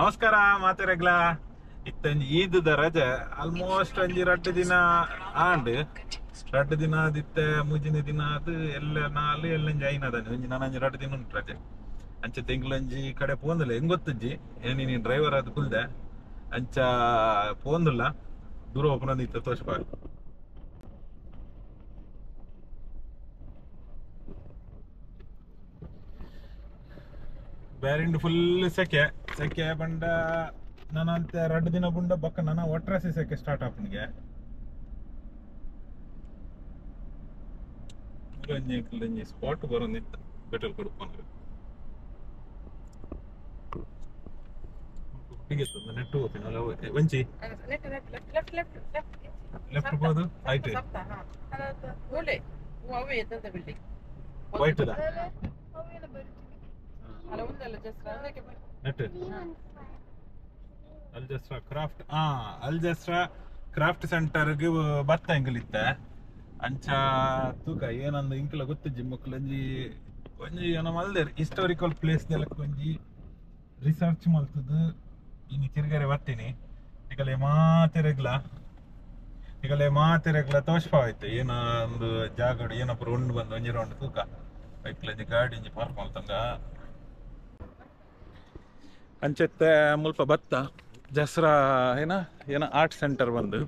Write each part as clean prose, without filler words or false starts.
ನಮಸ್ಕಾರ ಮಾತೆರೆಗ್ಲ ಇತ್ತಂಜಿ ಈದ್ ರಜೆ ಆಲ್ಮೋಸ್ಟ್ ಒಂಜಿ ರಡ್ಡು ದಿನ ಆಂಡ್ ರಡ್ಡು ದಿನ ದಿತ್ತೆ ಮೂಜಿನ ದಿನ ಅದು ಎಲ್ಲ ನಾಲ್ ಎಲ್ಲಂಜಿ ಐನದಾನೆ ಒಂಜಿ ನಾನಂಜಿ ರಡ್ಡು ದಿನ ಉಂಟು ರಜೆ ಅಂಚ ತಿಂಗ್ಳಂಜಿ ಕಡೆ ಪೋಂದಿಲ್ಲ ಹೆಂಗ್ ಗೊತ್ತಜ್ಜಿ ಏನಿ ನೀನ್ ಡ್ರೈವರ್ ಅದು ಕುಲ್ದೆ ಅಂಚ ಪೋಂದಿಲ್ಲ ದೂರ ಓಪನ್ ಇತ್ತ ತೋಷ್ಪ ಬ್ಯಾರಿಂಡ್ ಫುಲ್ ಸೆಕೆ ಸೆಕೆ ಬಂಡ ನಾನಂತ ಎರಡು ದಿನ ಬುಂಡ ಬಕ್ಕ ನನ್ನ ಒಟ್ರಾಸಿ ಸೆಕೆ ಸ್ಟಾರ್ಟ್ ಆಪನಿಗೆ ಒಂಜಿ ಸ್ಪಾಟ್ ಬರೋಂದಿತ್ತ ಪೆಟ್ರೋಲ್ ಕೊಡುಪನ ನೆಟ್ ಹೋಗ್ತೀನಿ ಒಂಚಿ ಲೆಫ್ಟ್ ಲೆಫ್ಟ್ ಲೆಫ್ಟ್ ಲೆಫ್ಟ್ ಹೋದು right white net Al Jasra craft Al Jasra craft centre ಗೆ ಬತ್ತ ಎಂಕಲಿತ್ತ ಅಂಚ ತೂಕ ಏನಂದ ಇಂಕಲ ಗೊತ್ತಿಜ್ಜಿ ಮಕ್ಕಳು ಒಂಜಿ ಒಂಜಿ ಏನೋ ಮಲ್ದೇರ್ ಹಿಸ್ಟೋರಿಕಲ್ ಪ್ಲೇಸ್ ದೆಲಕ್ ಒಂಜಿ ರಿಸರ್ಚ್ ಮಲ್ತದ್ದು ಇನಿ ತಿರ್ಗರೆ ಬರ್ತೀನಿ ನಿಕಲೆ ಮಾತೆರೆಗ್ಲ ನಿಕಲೆ ಮಾತೆರೆಗ್ಲ ತೋಷ್ಪ ಆಯ್ತು ಏನ ಒಂದು ಜಾಗಡು ಏನಪ್ಪ ರೌಂಡ್ ಬಂದು ಒಂಜಿ ರೌಂಡ್ ತೂಕ ಬೈಕ್ಲ ಒಂಜಿ ಗಾಡಿ ಒಂಜಿ ಪಾರ್ಕ್ ಮಲ್ತಂಗ ಅಂಚೆತ್ತೆ ಮುಲ್ಪ ಬತ್ತ ಜಸ್ರಾ ಏನ ಏನ ಆರ್ಟ್ ಸೆಂಟರ್ ಬಂದು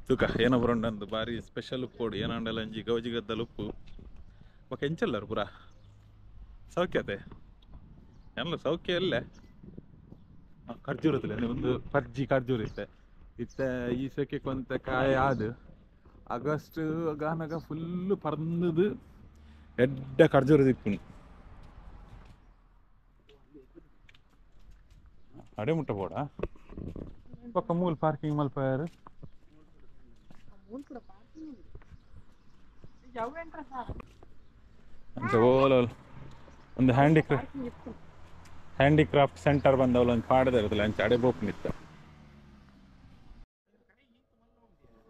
ತೂಕ ಏನೋ ಬರೋಂಡು ಬಾರಿ ಸ್ಪೆಷಲ್ ಉಪ್ಪೋಡು ಏನಂಡಲ್ಲ ಒಂಜಿ ಗೌಜಿ ಗದ್ದಲ ಉಪ್ಪು ಬೊಕ ಎಂಚಲ್ಲರು ಪೂರ ಸೌಖ್ಯತೆ ಎಲ್ಲ ಸೌಖ್ಯ ಇಲ್ಲೇ ಖರ್ಜೂರ ಒಂದು ಪರ್ಜಿ ಖರ್ಜೂರ ಇತ್ತೆ ಇತ್ತೆ ಈ ಸೆಕೆ ಕೊಂತ ಕಾಯ ಆದು ಆಗಸ್ಟ್ ಗಾನಗ ಫುಲ್ ಪರ್ಂದದು ಎಡ್ಡ ಖರ್ಜೂರ ದಿಪ್ಪುನು ಅಡೆ ಮುಟ್ಟ ಬೋಡ ಪಕ್ಕ ಮೂಲ ಪಾರ್ಕಿಂಗ್ ಮಲ್ಪಾರು ಅಂಚ ಓಲ ಒಂದು ಹ್ಯಾಂಡಿಕ್ರಾಫ್ಟ್ ಸೆಂಟರ್ ಬಂದವಲ್ಲ ಒಂದು ಪಾಡದ ಇರುತ್ತಲ್ಲ ಅಂಚ ಅಡೆ ಬೋಪನಿತ್ತ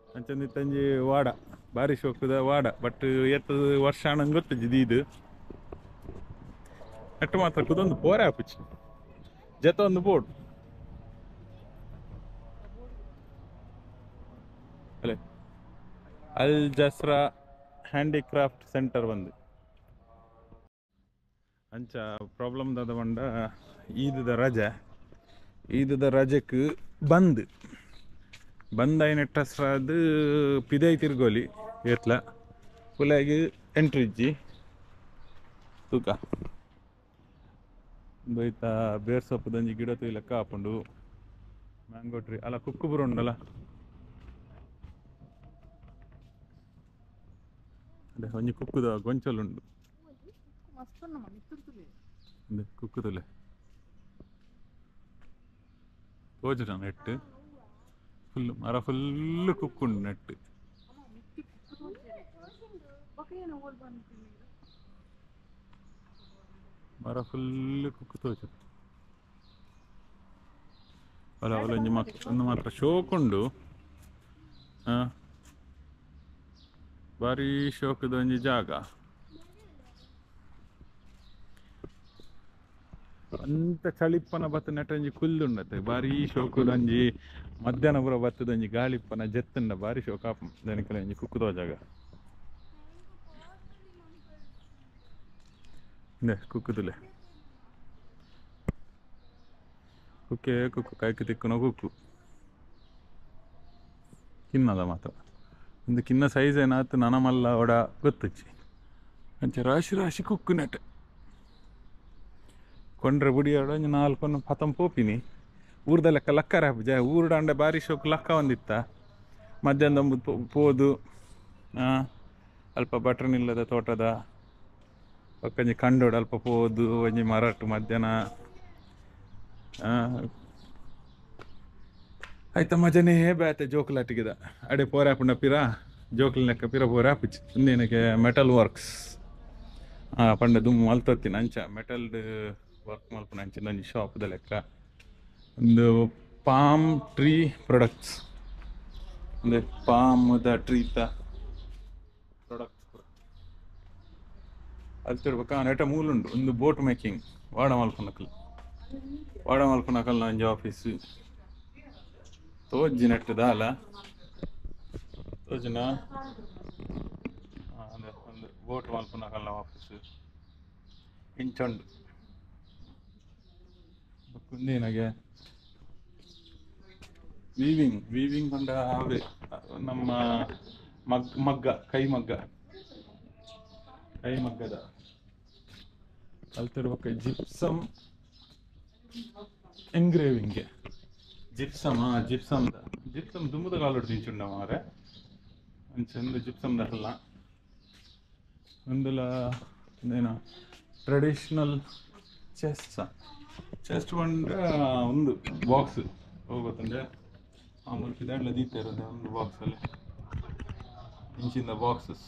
ಅಂಚಂದಿತ್ತಂಜಿ ವಾಡ ಬಾರಿ ಶೋಕದ ವಾಡ ಬಟ್ ಎತ್ತದ ವರ್ಷ ಹಣಂಗೆ ಗೊತ್ತಿದ್ದು ಇದು ಅಟ್ಟು ಮಾತ್ರ ಕುದೊಂದು ಪೋರೆ ಆಪುಚಿ ಜೊತೆ ಒಂದು ಬೋರ್ಡ್ ಅಲ್ಲೇ ಅಲ್ ಜಸ್ರಾ ಹ್ಯಾಂಡಿಕ್ರಾಫ್ಟ್ ಸೆಂಟರ್ ಬಂದು ಅಂಚ ಪ್ರಾಬ್ಲಮ್ ದಾದ ಬಂಡ ಈದದ ರಜೆ ಈದದ ರಜೆಕ್ ಬಂದ್ ಬಂದ್ ಐನೆಟ್ಟಸ್ರಾದ್ ಪಿದೈ ತಿರ್ಗೋಲಿ ಏತ್ಲ ಫುಲ್ಲಾಗಿ ಎಂಟ್ರಿ ಇಜ್ಜಿ ತೂಕ ಬೈತ ಬೇರ್ ಸೊಪ್ಪುದಂಜಿ ಗಿಡ ತೂಯಿ ಲೆಕ್ಕ ಆಪುಂಡು ಮ್ಯಾಂಗೋ ಟ್ರೀ ಅಲ್ಲ ಕುಕ್ಕು ಪೂರ ಉಂಡಲ್ಲ ಅದೇ ಒಂಜಿ ಕುಕ್ಕುದ ಗೊಂಚಲುಂಡು ಅದೇ ಕುಕ್ಕುದಲೆ ತೋಜುಡ ನೆಟ್ ಫುಲ್ ಮರ ಫುಲ್ ಕುಕ್ಕುಂಡು ನೆಟ್ ಮರ ಫುಲ್ ಕುಕ್ಕು ತೋಜು ಅಲ್ಲ ಅವಲೊಂಜಿ ಒಂದು ಮಾತ್ರ ಶೋಕುಂಡು ಬಾರಿ ಶೋಕದ ಒಂಜಿ ಜಾಗ ಅಂತ ಚಳಿಪ್ಪನ ಬತ್ತ ನೆಟ್ಟೊಂಜಿ ಕುಲ್ಲುಂಡತೆ ಬಾರಿ ಶೋಕುದೊಂಜಿ ಮಧ್ಯಾಹ್ನ ಪೂರ ಬತ್ತದೊಂಜಿ ಗಾಳಿಪ್ಪನ ಜೆತ್ತುಂಡ ಬಾರಿ ಶೋಕ ದನಿಕಲ ಒಂಜಿ ಕುಕ್ಕುದೋ ಜಾಗ ಕುಕ್ಕುದುಲೆ ಕುಕ್ಕೆ ಕುಕ್ಕು ಕಾಯ್ಕು ತಿಕ್ಕುನ ಕುಕ್ಕು ಕಿನ್ನದ ಮಾತ್ರ ಒಂದು ಕಿನ್ನ ಸೈಜ್ ಏನಾಯ್ತು ನನಮಲ್ಲ ಒಡ ಗೊತ್ತಚ್ಚಿ ಅಂಚೆ ರಾಶಿ ರಾಶಿ ಕುಕ್ಕು ನೆಟ್ ಕೊಂಡ್ರೆ ಬುಡಿಯಾಡ ಒಂಜಿ ನಾಲ್ಕೊಂಡು ಪತಂ ಪೋಪಿನಿ ಊರ್ದ ಲೆಕ್ಕ ಲಕ್ಕರ ಜ ಊರುಡಾಂಡೆ ಬಾರಿ ಶೋಕು ಲಕ್ಕ ಒಂದಿತ್ತ ಮಧ್ಯಾಹ್ನ ಪೋದು ಅಲ್ಪ ಬಟ್ರನಿಲ್ಲದ ತೋಟದ ಒಂಜಿ ಕಂಡೋಡು ಅಲ್ಪ ಪೋದು ಒಂಜಿ ಮರಟು ಮಧ್ಯಾಹ್ನ ಆಯ್ತಾ ಮಜನೇ ಬೇತೆ ಜೋಕುಲಾಟಿಗೆದ ಅಡೆ ಪೋರಾಪುಂಡ ಪಿರ ಜೋಕುಲ ಲೆಕ್ಕ ಪಿರ ಪೋರಾಪುಚಿ ಇಂದೇನಕ್ಕೆ ಮೆಟಲ್ ವರ್ಕ್ಸ್ ಪಂಡ ದುಮ್ಮು ಮಲ್ತೊತ್ತಿನ ಅಂಚ ಮೆಟಲ್ಡ್ ವರ್ಕ್ ಮಲ್ಪುನ ಅಂಚಿನ ಒಂಜಿ ಶಾಪ್ದ ಲೆಕ್ಕ ಒಂದು ಪಾಮ್ ಟ್ರೀ ಪ್ರೊಡಕ್ಟ್ಸ್ ಅಂದರೆ ಪಾಮ್ದ ಟ್ರೀತ ಪ್ರಾಡಕ್ಟ್ಸ್ ಅಲ್ಲಿ ತಿರ್ಬೇಕ ನೆಟ ಮೂಲುಂಡು ಒಂದು ಬೋಟ್ ಮೇಕಿಂಗ್ ವಾಡ ಮಲ್ಪುನಕ್ಲು ವಾಡ ಮಲ್ಪುನಕಲ್ನ ಒಂಜಿ ಆಫೀಸ್ ತೋಜಿ ನೆಟ್ಟು ದಾಲ ತೋಜಿನ ಒಂದು ಬೋಟ್ ಮಲ್ಪುನಕಲ್ನ ಆಫೀಸ್ ಇಂಚೊಂಡು ಕುಂದಿನಗೆ ವೀವಿಂಗ್ ವೀವಿಂಗ್ ಪಂಡ ಅವೇ ನಮ್ಮ ಮಗ್ಗ ಕೈ ಮಗ್ಗ ಕೈ ಮಗ್ಗದ ಅಲ್ತಿರ್ಬೇಕು ಜಿಪ್ಸಮ್ ಎಂಗ್ರೇವಿಂಗ್ ಜಿಪ್ಸಮ್ ಜಿಪ್ಸಮ್ ಜಿಪ್ಸಮ್ ದುಮ್ಮದ ಕಾಲೋಡು ತಿಂಚುಂಡ ಮಾರೆ ಅಂಚಂದು ಜಿಪ್ಸಮ್ ದಲ್ಲ ಒಂದುಲ ಏನ ಟ್ರೆಡಿಷನಲ್ ಚೆಸ್ಟ್ ಚೆಸ್ಟ್ ಪಂಡ ಒಂದು ಬಾಕ್ಸ್ ಹೋಗುತ್ತಂದ್ರೆ ಮಾಮೂಲು ಪಿದಾಡ್ಲ ದೀತ ಇರೋದು ಒಂದು ಬಾಕ್ಸಲ್ಲಿ ಇಂಚಿಂದ ಬಾಕ್ಸಸ್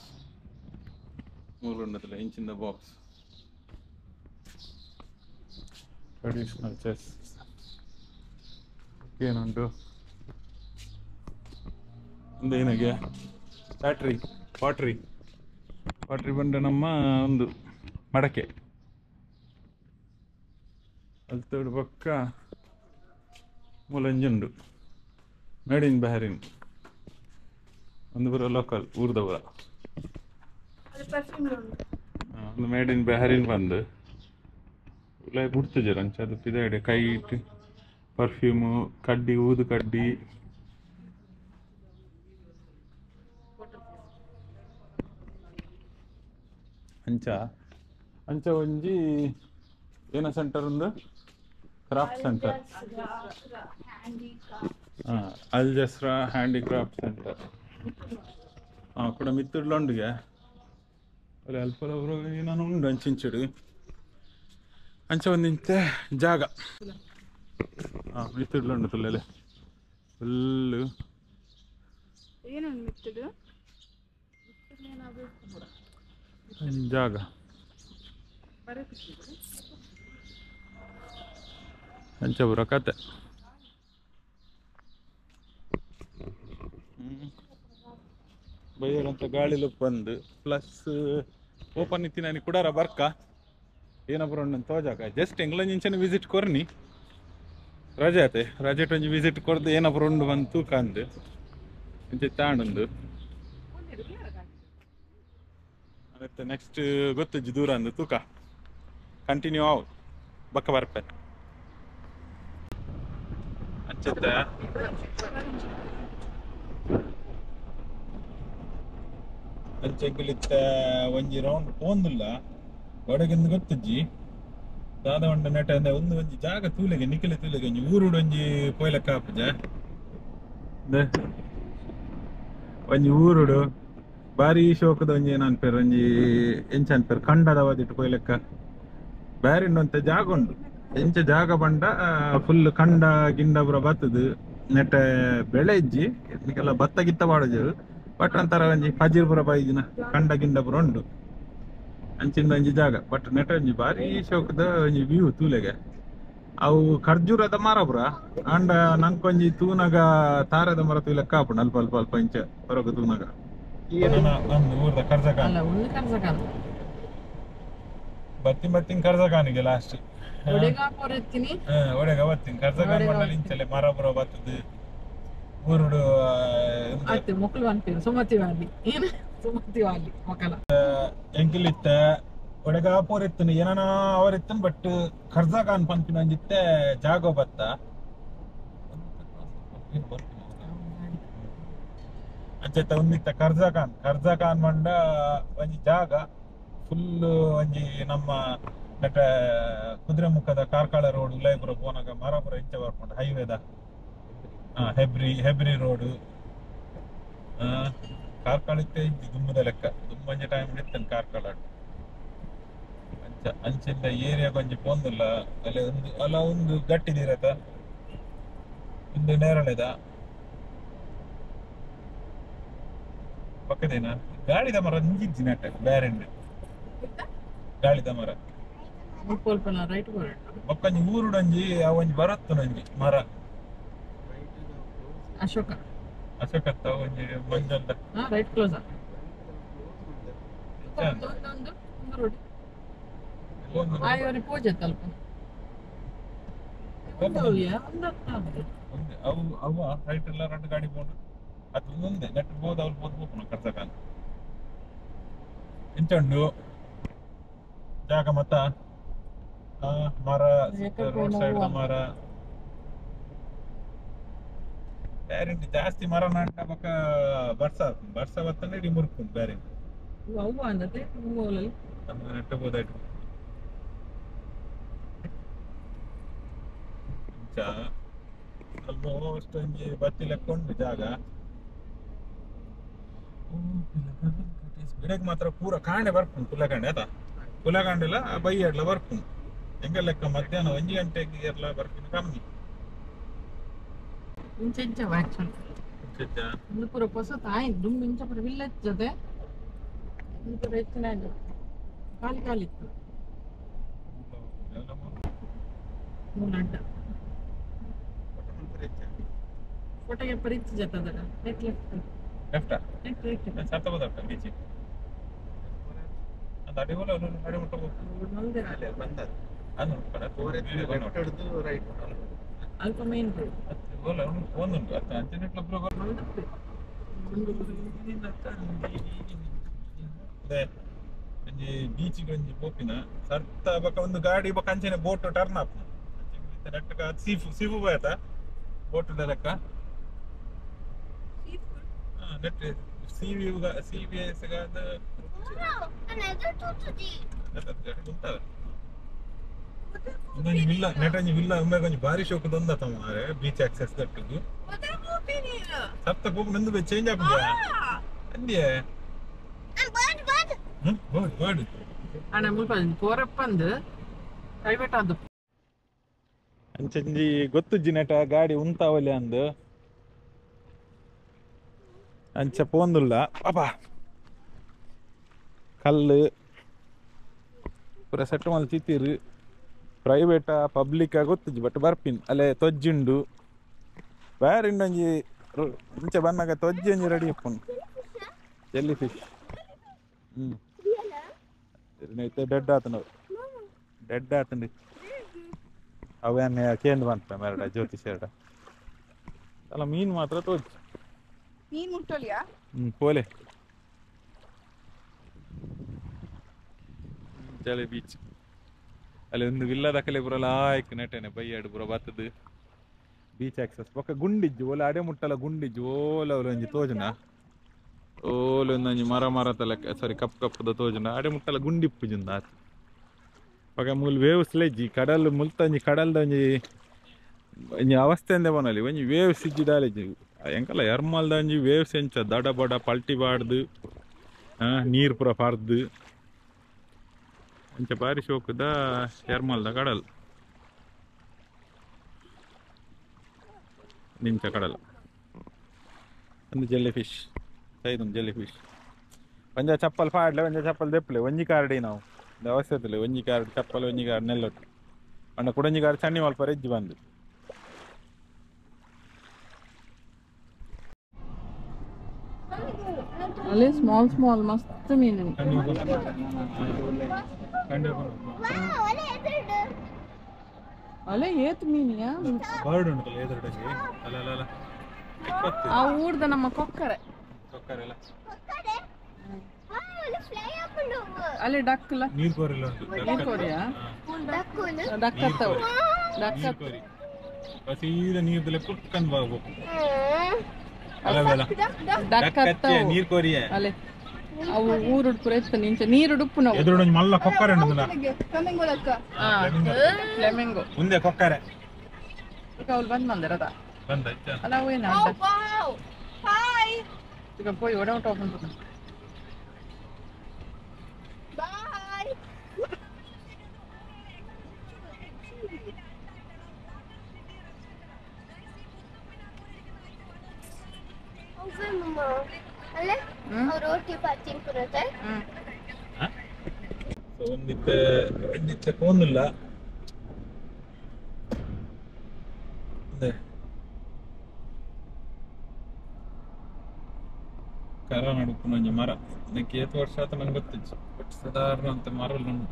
ಮೂರು ಉಂಡದಲ್ಲ ಇಂಚಿಂದ ಬಾಕ್ಸ್ ಟ್ರೆಡಿಷನಲ್ ಚೆಸ್ ಏನುಂಟು ಒಂದು ಏನಾಗೆ ಬ್ಯಾಟ್ರಿ ಪಾಟ್ರಿ ಪಾಟ್ರಿ ಬಂಡ ನಮ್ಮ ಒಂದು ಮಡಕೆ ಅಲ್ತೋಡು ಪಕ್ಕ ಮೂಲಂಜುಂಡು ಮೇಡ್ ಇನ್ ಬಹರಿನ್ ಒಂದು ಬರೋ ಲೋಕಲ್ ಊರ್ದವರ ಒಂದು ಮೇಡ್ ಇನ್ ಬಹರಿನ್ ಬಂದು ಉಲಾಯ್ ಬುಡ್ತಜರ ಅಂಚ ಅದು ಪಿದಾಡೆ ಕೈಟ್ ಪರ್ಫ್ಯೂಮು ಕಡ್ಡಿ ಊದು ಕಡ್ಡಿ ಅಂಚ ಅಂಚ ಒಂಜಿ ಏನ ಸೆಂಟರ್ ಒಂದು craft centre Al Jasra handicraft centre ಕೂಡ ಮಿತ್ತುಡ್ಲೊಂಡಿಗೆ ಅಲ್ಲಿ ಅಲ್ಪಲವರು ಏನಾನು ಉಂಡು ಅಂಚಿಂಚಿಡು ಅಂಚ ಒಂದಿಂಚೆ ಜಾಗ ಹಾಂ ಮಿತ್ತುಡ್ಲುಂಡು ತುಲ್ಲೆಲೆ ಫುಲ್ಲು ಜಾಗ ಅಂಚ ಬರೋ ಕತೆ ಬೈಯರಂತ ಗಾಳಿಲು ಬಂದು ಪ್ಲಸ್ ಓಪನ್ ಇತ್ತಿ ನಾನು ಕುಡಾರ ಬರ್ಕ ಏನಪ್ಪ ಉಂಡು ತೋಜಾಕ ಜಸ್ಟ್ ಎಂಗ್ಲಂಜಿಂಚನೆ ವಿಸಿಟ್ ಕೊರ್ನಿ ರಜೆ ಆತೆ ರಜೆ ಒಂಜಿ ವಿಸಿಟ್ ಕೊರ್ದು ಏನಪ್ಪ ಉಂಡು ಬಂದು ತೂಕ ಅಂದು ಇಂಚೆ ತಾಂಡೊಂದು ಮತ್ತೆ ನೆಕ್ಸ್ಟ್ ಗೊತ್ತಜ್ಜಿ ದೂರ ಅಂದು ತೂಕ ಕಂಟಿನ್ಯೂ ಆವು ಬಕ್ಕ ಬರ್ಪೆ ಅಂಚತ್ತೆ ಅಂಚೆಂಕುಲಿತ್ತ ಒಂಜಿ ರೌಂಡ್ ಪೋಂದುಲ್ಲ ಒಡಗಿಂದು ಗೊತ್ತಜ್ಜಿ ದಾದ ಉಂಡ ನೆಟ ಅಂದ್ರೆ ಒಂದು ಒಂಜಿ ಜಾಗ ತೂಲೆಗೆ ನಿಖಿಲ ತೂಲೆಗೆ ಒಂಜಿ ಊರುಡು ಒಂಜಿ ಪೋಯ್ಲಕ್ಕ ಆಪುಜ ಒಂಜಿ ಊರುಡು ಬಾರಿ ಶೋಕದ ಒಂಜಿ ಏನ ಅನ್ಪೇರು ಒಂಜಿ ಎಂಚ ಅನ್ಪೇರು ಕಂಡದ ವಾದಿಟ್ಟು ಪೋಯ್ಲಕ್ಕ ಬ್ಯಾರಿಂಡಂತ ಜಾಗ ಉಂಡು ಎಂಚ ಜಾಗ ಬಂಡ ಫುಲ್ ಕಂಡ ಗಿಂಡ ಪೂರ ಬತ್ತದು ನೆಟ್ಟ ಬೆಳೆ ಇಜ್ಜಿ ನಿಕ್ಕೆಲ್ಲ ಭತ್ತ ಗಿತ್ತ ಪಾಡುಜು ಬಟ್ ಅಂತರ ಒಂಜಿ ಪಜಿರ್ ಪೂರ ಬೈದಿನ ಕಂಡ ಗಿಂಡ ಪೂರ ಉಂಡು ಅಂಚಿಂದ ಒಂಜಿ ಜಾಗ ಬಟ್ ನೆಟ ಒಂಜಿ ಬಾರಿ ಶೋಕದ ಒಂಜಿ ವ್ಯೂ ತೂಲೆಗೆ ಅವು ಖರ್ಜೂರದ ಮರ ಪೂರ ಅಂಡ ನಂಕೊಂಜಿ ತೂನಗ ತಾರದ ಮರ ತೂಲೆಕ್ಕ ಆಪುಂಡು ಅಲ್ಪ ಅಲ್ಪ ಅಲ್ಪ ಇಂಚ ಹೊರಗು ತೂನಗ ಊರ್ದ ಕರ್ಜಕಾನ್ ಬತ್ತಿ ಬತ್ತಿನ ಕರ್ಜಕಾನಿಗೆ ಲಾಸ್ಟ್ ಒಡೆಗ ಬತ್ತೀನಿ ಕರ್ಜಕಾನ್ ಮಂಡಲ ಇಂಚಲೆ ಮರ ಪೂರ ಬತ್ತದು ಊರುಡು ಎಂಕಿಲಿತ್ತ ಒಡೆಗ ಪೋರೆತ್ತನು ಏನಾನ ಅವರೆತ್ತನು ಬಟ್ ಕರ್ಜಕಾನ್ ಪನ್ಪಿನ ಒಂಜಿತ್ತೆ ಜಾಗೋ ಬತ್ತ ಅಂಚೆತ್ತ ಒಂದಿತ್ತ ಕರ್ಜಕಾನ್ ಕರ್ಜಕಾನ್ ಮಂಡ ಒಂಜಿ ಜಾಗ ಫುಲ್ ಒಂಜಿ ನಮ್ಮ ನೆಟ ಕುದುರೆಮುಖದ ಕಾರ್ಕಳ ರೋಡ್ ಉಲೈಪುರ ಪೋನಾಗ ಮರಪುರ ಇಂಚ ಬರ್ಪುಂಡು ಹೈವೇದ ಹೆಬ್ರಿ ಹೆಬ್ರಿ ರೋಡ್ ಕಾರ್ಕಳ ಇತ್ತೆ ಇಜ್ಜಿ ದುಮ್ಮದ ಲೆಕ್ಕ ದುಮ್ಮಂಜ ಟೈಮ್ ಇತ್ತೇನೆ ಕಾರ್ಕಳ ಅಂಚ ಅಂಚಿಂದ ಏರಿಯಾಗ ಒಂಜಿ ಪೋಂದುಲ್ಲ ಅಲ್ಲಿ ಒಂದು ಅಲ್ಲ ಒಂದು ಗಟ್ಟಿದಿರತ ಒಂದು ನೇರಳೆದ ಪಕ್ಕದೇನ ಗಾಳಿದ ಮರ ಒಂಜಿಜ್ಜಿ ನೆಟ್ಟ ಬ್ಯಾರೆಂಡ್ ಗಾಳಿದ ಮರ ಬೊಕ್ಕಂಜಿ ಊರುಡೊಂಜಿ ಅವಂಜಿ ಬರತ್ತುನೊಂಜಿ ಮರ ಅಶೋಕ ಅಶೋಕತ್ತ ಒಂಜಿ ಮಂಜಲ್ದ ರೈಟ್ ಕ್ಲೋಸ್ ಒಂದು ರೋಡ್ ಆಯೋರಿ ಪೂಜೆ ತಲ್ಪ ಅವು ಅವ ರೈಟ್ ಎಲ್ಲ ಎರಡು ಗಾಡಿ ಬೋಡು ಅದು ಮುಂದೆ ನೆಟ್ ಬೋದು ಅವ್ರು ಬೋದು ಹೋಗ್ನು ಕರ್ಸಕಾನ್ ಇಂಚಂಡು ಜಾಗ ಮತ್ತ ಮರ ರೋಡ್ ಸೈಡ್ ಮರ ಬ್ಯಾರಿಂಟಿ ಜಾಸ್ತಿ ಮರ ನಾಟ ಬಕ್ಕ ಬರ್ಸ ಬರ್ಸ ಬತ್ತಂದ್ರೆ ಇಡೀ ಮುರ್ಕು ಬ್ಯಾರಿ ಅವ್ವ ಅಂದತೆ ಹೂವಲ್ಲಿ ನೆಟ್ಟ ಬೋದಾಯ್ತು ಆಲ್ಮೋಸ್ಟ್ ಒಂಜಿ ಬತ್ತಿ ಲೆಕ್ಕೊಂಡು ಜಾಗ ಗಿಡಕ್ಕೆ ಮಾತ್ರ ಪೂರ ಕಾಂಡೆ ಬರ್ಪುಂಡು ಕುಲಕಾಂಡೆ ಆತ ಕುಲಕಾಂಡೆಲ್ಲ ಬೈಯಾಡ್ಲ ಬರ್ಪುಂಡು ಎಂಗ ಲೆಕ್ಕ ಮಧ್ಯಾಹ್ನ 1 ಗಂಟೆಗೆ ಎಲ್ಲ ಬರ್ಪಿನ ಕಮ್ಮಿ ಇಂಚ ಆಕ್ಚುಲಿ ಇಂದು ಪೂರ ಹೊಸ ತಾಯಿ ದುಂಬು ಇಂಚ ಪೂರ ವಿಲ್ಲೇಜ್ ಜೊತೆ ಇಂದು ಪೂರ ಹೆಚ್ಚಿನ ಖಾಲಿ ಖಾಲಿ ಇತ್ತು ಮೂಲ ಫೋಟೋಗೆ ಪರಿಚಯ ಜೊತೆ left left left left left ಸರ್ತ ಬೋದಪ್ಪ ಬೀಚ್ ಅದು ಅಡಿಗೋಲ ಅಡಿ ಮುಟ್ಟ ಬಂದ ಅದು ಲೆಫ್ಟ್ ಹಿಡಿದು ರೈಟ್ ಅಲ್ಪ ಮೇನ್ ರೋಡ್ ಓಲ ಒಂದುಂಟು ಅತ್ತ ಅಂಚನೆಟ್ಲ ಒಂಜಿ ಬೀಚಿಗೆ ಒಂಜಿ ಪೋಪಿನ ಸರ್ತ ಬೊಕ ಒಂದು ಗಾಡಿ ಬೊಕ ಅಂಚನೆ ಬೋಟ್ ಟರ್ನ್ ಆಪುನ ನೆಟ್ಟ ಸೀಫು ಸೀಫು ಬೋಯತ ಬೋಟ್ ಲೆಕ್ಕ net sea view sea views ಒಂದೊಂಜಿ ವಿಲ್ಲ ನೆಟೊಂಜಿ ವಿಲ್ಲ ಉಂಬೆ ಒಂಜಿ ಬಾರಿ ಶೋಕು ದೊಂದ ಮಾರೆ ಬೀಚ್ ಆಕ್ಸೆಸ್ ದಟ್ಟುಗು ಸತ್ತ ಪೋಪು ನಂದು ಚೇಂಜ್ ಆಪುಜ ಅಂದಿಯೇ ಬರ್ಡ್ ಬರ್ಡ್ ಅಣ್ಣ ಮುಲ್ಪ ಪೋರಪ್ಪಂದು ಪ್ರೈವೇಟ್ ಆದು ಅಂಚಂಜಿ ಗೊತ್ತುಜ್ಜಿ ನೆಟ ಗಾಡಿ ಉಂತಾವಲೆ ಅಂದು ಅಂಚ ಪೋಂದುಲ್ಲ ಪಾಪ ಕಲ್ಲು ಪೂರ ಸೆಟ್ ಮಲ್ ತಿತ್ತೀರು ಪ್ರೈವೇಟ ಪಬ್ಲಿಕ್ ಗೊತ್ತುಜ್ಜಿ ಬಟ್ ಬರ್ಪಿನ್ ಅಲ್ಲೇ ತೊಜ್ಜಿಂಡು ಬೇರಿಂಡೊಂಜಿ ಇಂಚ ಬನ್ನಾಗ ತೊಜ್ಜಿ ಒಂಜಿ ರೆಡಿ ಇಪ್ಪುಂಡು ಜೆಲ್ಲಿ ಫಿಶ್ ಡೆಡ್ ಆತಂಡು ಡೆಡ್ ಆತಂಡು ಅವನ್ನ ಕೇಂದ್ರ ಬಂತ ಮೇರಡ ಜ್ಯೋತಿಷ್ ಅಲ್ಲ ಮೀನು ಮಾತ್ರ ತೋಜ್ ಮೀನು ಮುಟ್ಟೋಲಿಯಾ ಪೋಲೆ ಜಲೆ ಬೀಚ್ ಅಲ್ಲಿ ಒಂದು ವಿಲ್ಲದ ಕಲೆ ಪೂರ ಲಾಯ್ಕ್ ನೆಟೆನೆ ಬೈಯಾಡು ಪೂರ ಬತ್ತದು ಬೀಚ್ ಆಕ್ಸೆಸ್ ಬೊಕ್ಕ ಗುಂಡಿಜ್ಜು ಓಲ ಅಡೆ ಮುಟ್ಟಲ ಗುಂಡಿಜ್ಜು ಓಲ ಒಂಜಿ ತೋಜುನ ಓಲ ಒಂದೊಂಜಿ ಮರ ಮರ ತಲೆಕ್ಕ ಸಾರಿ ಕಪ್ ಕಪ್ಪದ ತೋಜುನ ಅಡೆ ಮುಟ್ಟಲ ಗುಂಡಿಪ್ಪುಜುಂದ ಆತು ಬೊಕ ಮೂಲು ವೇವ್ಸ್ ಲೆಜ್ಜಿ ಕಡಲ್ ಮುಲ್ತಂಜಿ ಕಡಲ್ದ ಒಂಜಿ ಒಂಜಿ ಅವಸ್ಥೆ ಅಂದೆ ಬನಲಿ ಒಂಜಿ ವೇವ್ಸ್ ಇಜ್ಜಿ ದಾಲೆಜ್ಜಿ ಎಂಕಲ್ಲ ಎರ್ಮಲ್ದ ಒಂಜಿ ವೇವ್ಸ್ ಎಂಚ ದಡ ಬಡ ಪಲ್ಟಿ ಬಾಡ್ದು ನೀರು ಪೂರ ಪಾರ್ದು ಅಂಚ ಬಾರಿ ಶೋಕುದ ಎರ್ಮಲ್ದ ಕಡಲ್ ನಿಂಚ ಕಡಲ್ ಒಂದು ಜೆಲ್ಲಿ ಫಿಶ್ ಸೈದೊಂದು ಜೆಲ್ಲಿ ಫಿಶ್ ಒಂಜ ಚಪ್ಪಲ್ ಪಾಡ್ಲೆ ಒಂಜ ಚಪ್ಪಲ್ ದೆಪ್ಪಲೆ ಒಂಜಿ ಕಾರ್ಡಿ ನಾವು ಅವಶ್ಯಕತೆ ಒಂಜಿ ಕಾರ್ಡ್ ಚಪ್ಪಲ್ ಒಂಜಿ ಕಾರ್ಡ್ ನೆಲ್ಲೊಟ್ಟು ಅಂಡ ಕುಡಂಜಿ ಕಾರ್ಡ್ ಚಣ್ಣಿ ಮಲ್ಪ ರೆಜ್ಜಿ ಬಂದು ಅಲ್ಲಿ ಸ್ಮಾಲ್ ಸ್ಮಾಲ್ ಮಸ್ತ್ ಮೀನು ಅಲ್ಲೇ ಏತ್ ಮೀನಿಯಾ ಬರ್ಡ್ ಉಂಟಲ್ಲ ಎದುರುಡಗಿ ಅಲ್ಲ ಅಲ್ಲ ಅಲ್ಲ ಆ ಊರ್ದ ನಮ್ಮ ಕೊಕ್ಕರೆ ಕೊಕ್ಕರೆ ಅಲ್ಲ ಅಲ್ಲಿ ಡಕ್ಕಲ ನೀರ್ ಕೋರಿಲ್ಲ ಉಂಟು ನೀರ್ ಕೋರಿಯಾ ಡಕ್ಕತ್ತವು ಡಕ್ಕ ಕೋರಿ ಸೀದಾ ನೀರ್ದಲ್ಲೇ ಕುಟ್ಕೊಂಡು ಬರ್ಬೇಕು ಅಲ್ಲ ಅಲ್ಲ ಡಕ್ಕತ್ತವು ನೀರ್ ಕೋರಿಯೇ ಅಲ್ಲೇ ಅವು ಊರುಡುಪು ಎತ್ತ ನಿಂಚ ನೀರುಡುಪ್ಪು ನಾವು ಎದುರುಡೊಂಜಿ ಮಲ್ಲ ಕೊಕ್ಕರೆ ಉಂಟು ಫ್ಲೆಮಿಂಗೋ ಮುಂದೆ ಕೊಕ್ಕರೆ ಅವ್ಳು ಬಂದ್ ಬಂದಿರದ ಬಂದ ಅಲ್ಲ ಅವು ಏನ ಈಗ ಪೋಯಿ ಒಡ ಓಪನ್ ಒಂದಿತ್ತೆ ಒಂದಿತ್ತೆ ಫೋನಿಲ್ಲ ಕರ ನಡುಪುನ ಮರ ಇದಕ್ಕೆ ಏತ್ ವರ್ಷ ಆತ ನಂಗೆ ಗೊತ್ತಿತ್ತು ಬಟ್ ಸಾಧಾರಣ ಅಂತ ಮರ ಉಂಟು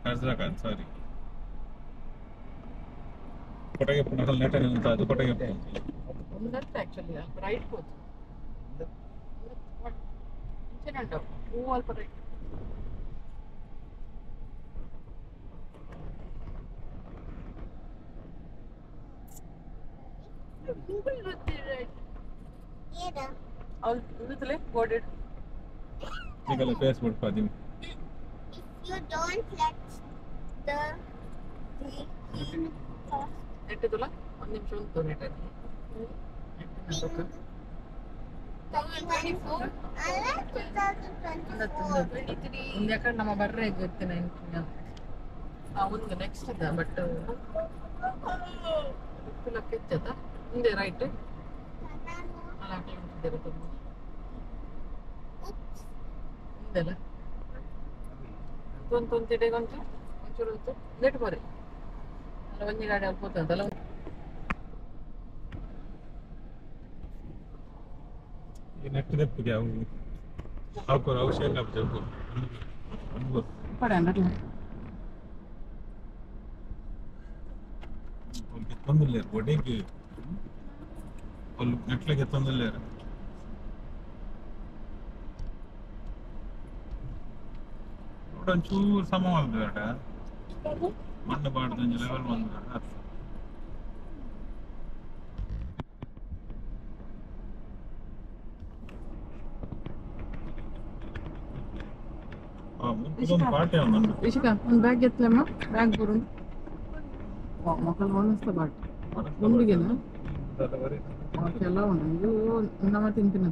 ಕರ್ಜಕ ಸಾರಿ ಕೊಟಗೆ ಪುನಃ ನೆಟನೆ ಅಂತ ಅದು ಕೊಟಗೆ ಒಂದತ್ತೆ ಆಕ್ಚುಲಿ ಅಲ್ಪ ರೈಟ್ ಹೋದು ಇಂಚನೆ ಉಂಟು ಹೂ ಅಲ್ಪ ರೈಟ್ ಅವ್ಳು ಗೋಡೆಡ್ ಈಗಲ್ಲ ಫೇಸ್ ಬಿಡ್ಪಾದಿ. If you don't let the cross. ನೆಟ್ಟದಲ್ಲ ಒಂದು ನಿಮಿಷ ಒಂದು ನೆಟ್ಟೆ ಅಲ್ಲ 2024. ಒಂದು ಯಾಕಂದ್ರೆ ನಮ್ಮ ಬರ್ರೆ ಗೊತ್ತಿನ ಒಂದು ನೆಕ್ಸ್ಟ್ ಅದ ಬಟ್ ಕೆಚ್ಚದ ಮುಂದೆ ರೈಟ್ ಅಲ್ಲ ಮುಂದೆಲ್ಲ ತೊಂದು ತೊಂತಿಡೆಗೊಂಚು ಒಂಚೂರು ಹೊತ್ತು ನೆಟ್ ಬೋರೆ ಅಲ್ಲ ಒಂಜಿ ಗಾಡಿ ಅಲ್ಲಿ ಪೋತಂತಲ್ಲ. ಈ ನೆಟ್ ದೆಪ್ಪಿಗೆ ಅವು ಹಾಕೋರು ಅವಶ್ಯಕ ಆಗ್ತದೆ. ಪಡೆ ಅಲ್ಲ ತೊಂದಲೇರು ಒಡೆಗೆ ಅಲ್ಲಿ ಮೆಟ್ಲಿಗೆ ತೊಂದಲೇರು. ಒಂಚೂರು ಸಮ ಬೇಡ ಮಣ್ಣು ಬಾಡ್ದು ಒಂಜಿ ಲೆವೆಲ್ ಬಂದು ಬೇಡ. ಪಾಠ ಇಶಿಕಾ ಒಂದು ಬ್ಯಾಗ್ ಎತ್ತಲಮ್ಮ ಬ್ಯಾಗ್ ಬರು ಮಕ್ಕಳು ಒಣಸ್ತ ಬಾಟ್ ಮುಂಡಿಗೆನ ಎಲ್ಲ ಉಂಡು ಇದು ನಮ್ಮ ತಿಂತಿನ.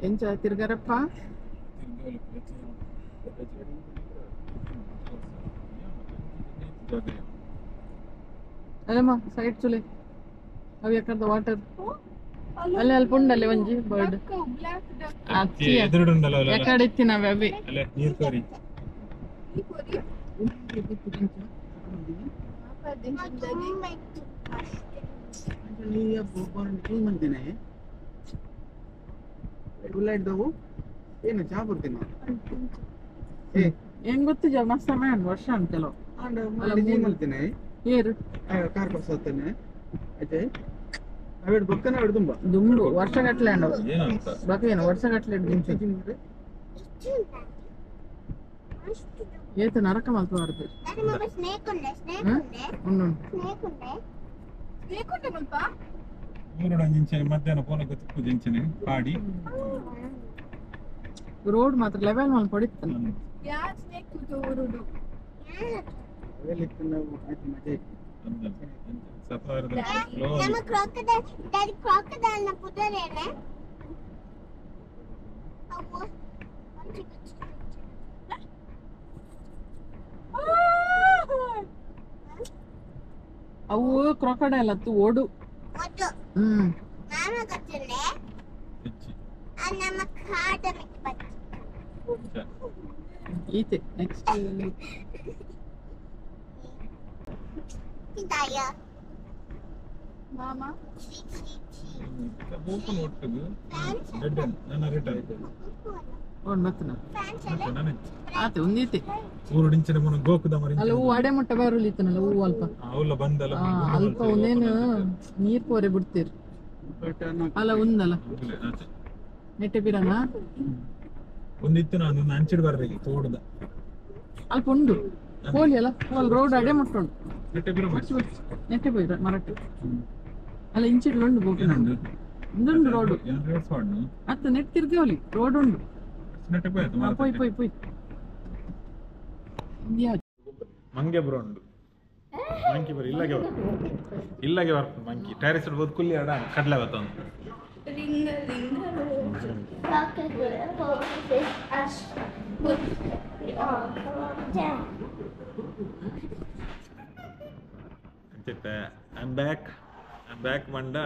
ಎಂಚ ತಿರ್ಗಾರಪ್ಪ ಅಲ್ಲಮ್ಮ ಸೈಡ್ ಚುಲೆ ಅವು ಯಾಕಂದ್ರೆ ವಾಟರ್ ಅಲ್ಲೇ ಅಲ್ಲಿ ಪುಂಡಲ್ಲಿ ಒಂಜಿ ಬರ್ಡ್ ಯಾಕಡೆ ಇತ್ತಿನ ಅವೇ ಏನು ಚಾ ಬರ್ತೀನಿ ಏನ್ ಗೊತ್ತಿಜ ಮಸ್ತ್ ಸಮಯ ವರ್ಷ ಅಂತಲೋ ಮಲ್ತೀನಿ ಏರು ಕಾರ್ ಕೊಡ್ಸತ್ತೇನೆ ಆಯ್ತು ಅವೆರಡು ಬಕ್ಕನ ಅವೆರಡು ತುಂಬ ದುಂಬು ವರ್ಷಗಟ್ಲೆ ಅಂಡವು ಬಕ್ಕೇನು ವರ್ಷಗಟ್ಲೆ ಏತ ನರಕ ಮಲ್ಪಬಾರ್ದು. ಉಂಡು ಮಧ್ಯಾಹ್ನ ಪೋನಕ್ಕೆ ತಿಪ್ಪು ಪಾಡಿ ರೋಡ್ ಮಾತ್ರ ಲೆವೆಲ್ ಮಲ್ಪ ಹೊಡಿತಾನೆ. ನಮ್ಮ ಕ್ರಾಕೊಡೈಲ್ ಡ್ಯಾಡಿ ಕ್ರಾಕೊಡೈಲ್ ನ ಪುದರೇನೆ ಅವು ಅವು ಕ್ರಾಕೊಡೈಲ್ ಅತ್ತು ಓಡು. ಮಾಮ ಗೊತ್ತಿಲ್ಲ ನಮ್ಮ ಕಾಡ ಈತೆ ನೆಕ್ಸ್ಟ್ ಮಾಮ ಓಪನ್ ಒಟ್ಟಿಗೆ ರೆಡ್ ನನ್ನ ರಿಟರ್ನ್ ಓಡ್ ಮತ್ತನ ಆತೆ ಒಂದೀತೆ ಊರು ಡಿಂಚಿನ ಮುನ ಗೋಕುದ ಮರಿ ಅಲ್ಲ ಹೂ ಅಡೆ ಮುಟ್ಟ ಬರುಲಿತ್ತನಲ್ಲ ಹೂ ಅಲ್ಪ ಅವಲ್ಲ ಬಂದಲ್ಲ ಅಲ್ಪ ಒಂದೇನು ನೀರ್ ಪೋರೆ ಬಿಡ್ತೀರಿ ಅಲ್ಲ ಒಂದಲ್ಲ ನೆಟ್ಟೆ ಬಿರನ ಒಂದಿತ್ತು ನಾನು ಅಂಚಿಡ್ ಬರ್ರಿ ತೋಡದ ಅಲ್ಪ ಉಂಡು ಹೋಲಿ ಅಲ್ಲ ಅಲ್ಲಿ ರೋಡ್ ಅಡೆ ಮುಟ್ಟುಂಡು ನೆಟ್ಟೆ ಬಿರ ನೆಟ್ಟೆ ಬಿರ ಮರಟ್ಟು ಅಲ್ಲ ಇಂಚಿಡ್ಲು ಉಂಡು ಗೋಕುನ ಉಂಡು ರೋಡ್ ಅತ್ತ ನೆಟ್ ತಿರ್ಗಿ ಹೋಲಿ ರೋಡ್ ಉಂಡು ನೆಟ್ಟೆ ಪೋಯ್ ಪೋಯ್ ಪೋಯ್ ಪೋಯ್ ಮಂಗೆ ಬ್ರೋ ಉಂಡು ಮಂಕಿ ಬರ ಇಲ್ಲಗೆ ಇಲ್ಲಗೆ ಬರ್ಪು ಮಂಕಿ ಟೆರೆಸ್ ಇಡ್ಬೋದು ಕುಲ್ಲಿ ಅಡ ಕಡಲೆ ಬತ್ತೊಂದು ring ring I'm back. I'm back ಮಂಡ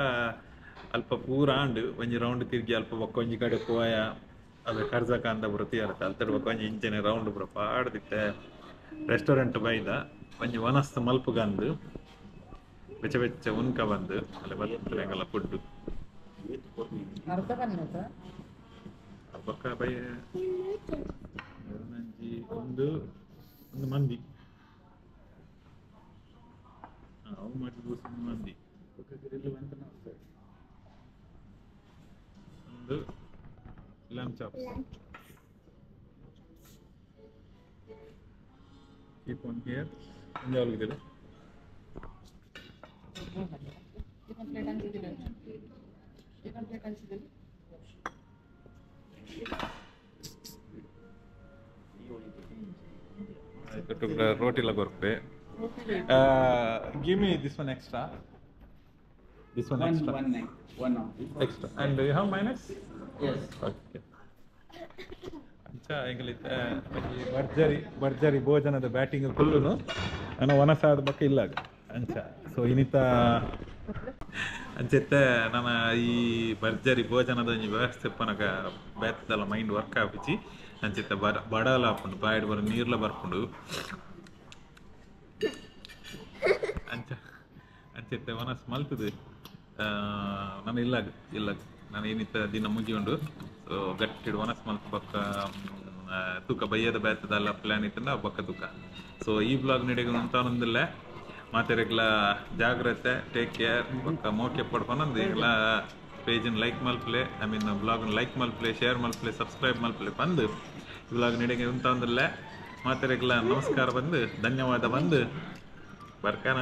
ಅಲ್ಪ ಪೂರ ಆಂಡ್ ಒಂಜಿ ರೌಂಡ್ ತಿರ್ಗಿ ಅಲ್ಪ ಬೊಕ್ಕ ಒಂಜಿ ಕಡೆ ಪೋಯ ಅದು ಕರ್ಜಕ ಅಂದ ಬರುತ್ತೆ ಅಲ್ತಡ್ ಬೊಕ್ಕ ಒಂಜಿ ಇಂಚನೆ ರೌಂಡ್ ಪೂರ ಪಾಡ್ದಿತ್ತೆ ರೆಸ್ಟೋರೆಂಟ್ ಬೈದ ಒಂಜಿ ವನಸ್ತು ಮಲ್ಪುಗಂದು ಬೆಚ್ಚ ಬೆಚ್ಚ ಉನ್ಕ ಬಂದು ಅಲ್ಲ ಬರ್ತದೆ ಎಂಗಲ ಫುಡ್ ಅರ್ಧ ಬನ್ನತ ಬೊಕ್ಕ ಬೈ ಒಂಜಿ ಒಂದು ಒಂದು ಮಂದಿ ಅವು ಮಜ್ಬೂಸ್ ಒಂದು ಮಂದಿ ಒಂದು lamb chops. Keep one here. ಒಂದು ಯಾವಾಗ ಚಿಕನ್ ಪ್ಲೇಟ್ ಅನ್ಸಿದಿಲ್ಲ, ಚಿಕನ್ ಪ್ಲೇಟ್ ಅನ್ಸಿದಿಲ್ಲ. ರೋಟಿಲ ಕೊರ್ಪೆ. Give me this one extra. This one extra. 1 9 1 of this. Extra. And you have minus? Yes. Okay. ಅಂಚ ಎಂಗಲಿತ್ತ ಭರ್ಜರಿ ಭರ್ಜರಿ ಭೋಜನದ ಬ್ಯಾಟಿಂಗ್ ಫುಲ್ಲುನು ನಾನು ವನಸಾದ ಬಕ್ಕ ಇಲ್ಲಾಗ ಅಂಚ. ಸೊ ಇನ್ನಿತ ಅಂಚೆತ್ತೆ ನನ್ನ ಈ ಭರ್ಜರಿ ಭೋಜನದ ಒಂಜಿ ವ್ಯವಸ್ಥೆ ಪನಗ ಬ್ಯಾತ್ತದಲ್ಲ ಮೈಂಡ್ ವರ್ಕ್ ಆಪಿಚಿ ಅಂಚೆತ್ತೆ ಬಡ ಬಡಲ ಆಪುಂಡು ಬಾಯಿಡ್ ಬರ ನೀರ್ಲ ಬರ್ಪುಂಡು ಅಂಚ ಅಂಚೆತ್ತೆ ವನಸ್ ಮಲ್ತದು ನಾನು ಇಲ್ಲಾಗ ಇಲ್ಲಾಗ ನಾನು ಏನಿತ್ತ ದಿನ ಮುಗಿಯುಂಡು. ಸೊ ಗಟ್ಟಿಡು ವನಸ್ ಮಲ್ತು ಬೊಕ್ಕ ತೂಕ ಬಯ್ಯದ ಬ್ಯಾತದಲ್ಲ ಪ್ಲ್ಯಾನ್ ಇತ್ತಂಡ ಬೊಕ್ಕ ತೂಕ. ಸೊ ಈ ಬ್ಲಾಗ್ ನಡೆಗೆ ಅಂತಾನೊಂದಿಲ್ಲ ಮಾತೆರೆಗ್ಲ ಜಾಗ್ರತೆ, ಟೇಕ್ ಕೇರ್, ಬೊಕ್ಕ ಮೋಕೆ ಪಡ್ಕೊಂಡ್ ಈಗಲ ಪೇಜನ್ ಲೈಕ್ ಮಲ್ಪಲೆ, I mean ಬ್ಲಾಗ್ನ ಲೈಕ್ ಮಲ್ಪಲೆ, ಶೇರ್ ಮಲ್ಪಲೆ, ಸಬ್ಸ್ಕ್ರೈಬ್ ಮಲ್ಪಲೆ ಬಂದು ಬ್ಲಾಗ್ ನಡೆಗೆ ಅಂತಾನೊಂದಿಲ್ಲ ಮಾತೆರೆಗ್ಲ ನಮಸ್ಕಾರ ಬಂದು ಧನ್ಯವಾದ ಬಂದು ಬರ್ಕನ.